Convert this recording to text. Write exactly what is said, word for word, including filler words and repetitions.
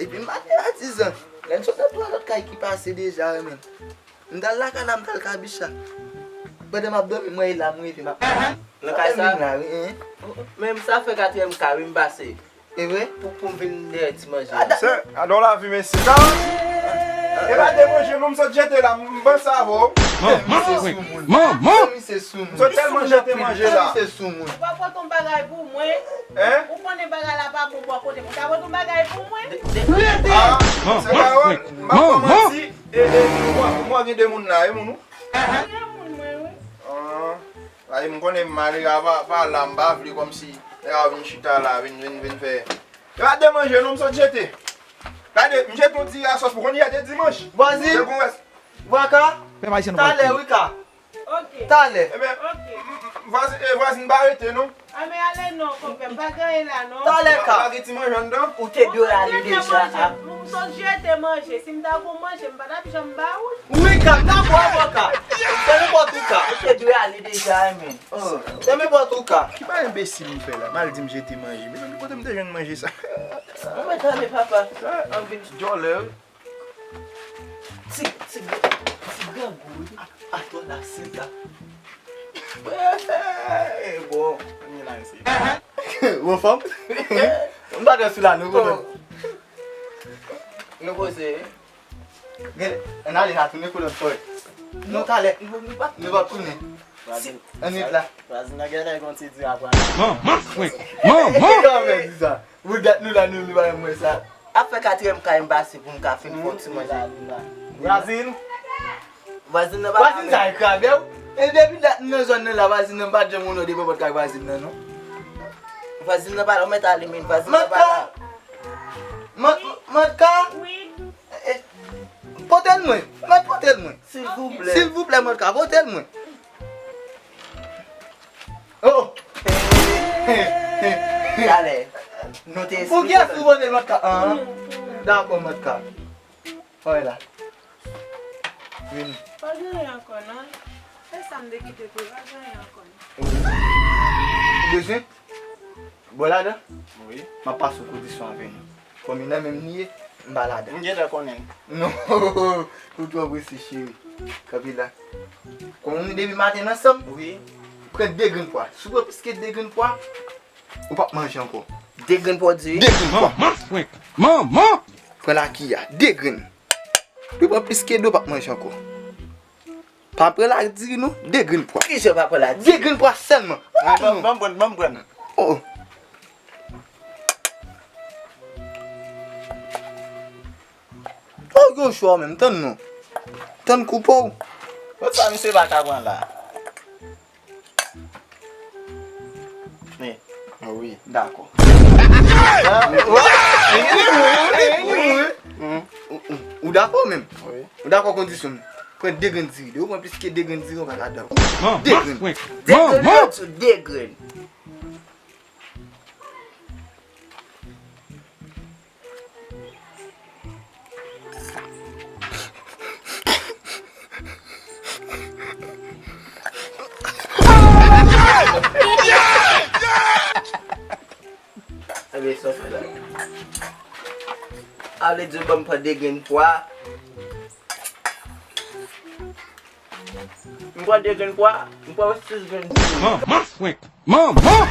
Epi m pa gen atizan. Lè n sot nan twa lòt kay ki pase deja, wi, men. M t al lakay la, m t al kabicha. Pandan m ap dòmi, m wè e la m rive, m ap... Nan kay sa? Vin la, wi, hein. Men sa fè katriyèm kay, wi, m pase. E vre? Pou, pou m vin dèyè ti manje. Sè, gadon lavi, mesye. Sa, e pa de manje, non, m sot jete la, m panse avè w. Manman, manman. Misye sou moun. Misye sou moun. M sot tèlman jete manje la. Misye sou moun. Ou pa pote yon bagay pou mwen? Hein? Ou konnen bagay la pa bon bò kote m. Ou ta pote yon bagay pou mwen? Ah, se pawòl. M pa fè manti. E, e, mwen, mwen gen de moun la, e moun ou? Gen moun mwen, wi. Ah, la, e m konnen m malere a pa, pa la, m pa vle kòmsi nèg a vin chita la, vin, vin, vin fè. E pa de manje, non, m sot jete. Gade, m jete yon ti asòs pou konn yè te dimanch. Vwazin. Vwaka. Talè, wi, ka. Ok. Talè. Ebyen, vwazin, e, vwazin pa rete, non. A, men ale non, konpè, m pa gen anyen la, non. Talè, ka. Pa gen ti manje anndan? Ou te dwe ale deja, a. M sot jete manje. Si m ta gon manje, m pa t ap janm ba ou l. Wi, ka, dakò, dakò, ka. Fè nenpòt ou ka. Ou te dwe ale deja, men. Oh, fè nenpòt ou ka. Ki pa enbesil m fè la? M al di m jete manje. Men kote m te jwenn manje sa? Ou mèt ale, papa. An vin djòlè, wi. Ti, ti, ti grangou, wi. Atò la, sila. Bon, anyen la, mesye. Bon, fanm. M pa t wè sou la, nou, bon. Nou koze. Gen, ann ale la, tounen kou lòt fò. Nou talè. Nou pa tounen. Vwazin. Ann ret la. Vwazin nan genlè gon ti di aprann. Manman, wi. Manman. Kòman di sa? Ou dat nou la, nou, nou pa mwen sa. Ap fè katriyèm kay m pase pou m ka fin fè yon ti manje. Vwazin. Vwazin nan pa la. Vwazin sa e krabe w. E depi dat m nan zòn nan la, vwazin nan m pa t janm wè w nan devan pòt kay vwazin nan, non. Vwazin nan pa la, ou mèt ale, men vwazin nan pa la. Mòt, mòt, mòt ka? Wi. Eh, eh, pote l mwen. Mèt pote l mwen. Silvouplè. Silvouplè, mòt ka, pote l mwen. Oh! Talè. Nou te eksplike. Pou kiyès ou vote mòt ka? Ah, dakò, mòt ka. Oy la. Vini. Pa gen anyen ankò, non. Se sa m te kite pou pa gen anyen ankò, non. Ou bezwen? Bò ladan? Wi. M ap pase w kondisyon avè nou. Kòm nan menm li ye, m pa ladan. M gentan konnen. Non, ou twò prese, cheri. Kanpe la. Kòm nou depi maten ansanm, wi. Pran de grenn pwa. Si w pran plis ke de grenn pwa, ou p ap manje ankò. De grenn pwa diri? De grenn pwa. Manman, manman. Pran laki a. De grenn. Si w pran plis ke de, ou p ap manje ankò. Pa pran la diri non, de grenn pwa. Kijan pa pran la diri? De grenn pwa sèlman. Ban m pran, ban m pran. Oh. Oh, gen yon chwa menm, tann non. Tann koupe w. Kot sa misye pa ka pran la? Men. Wi, dakò. Ou, ou, ou dakò menm? Wi. Ou dakò kondisyon m? Pran de grenn diri. Depi w pran plis ke de grenn diri, ou pa ka dòmi. De grenn. De grenn, de grenn. Ebyen, sa fè la. A vle di, ban m pran de grenn pwa. M pran de grenn pwa, m pran sis grenn pwa. Manman fwenk! Manman!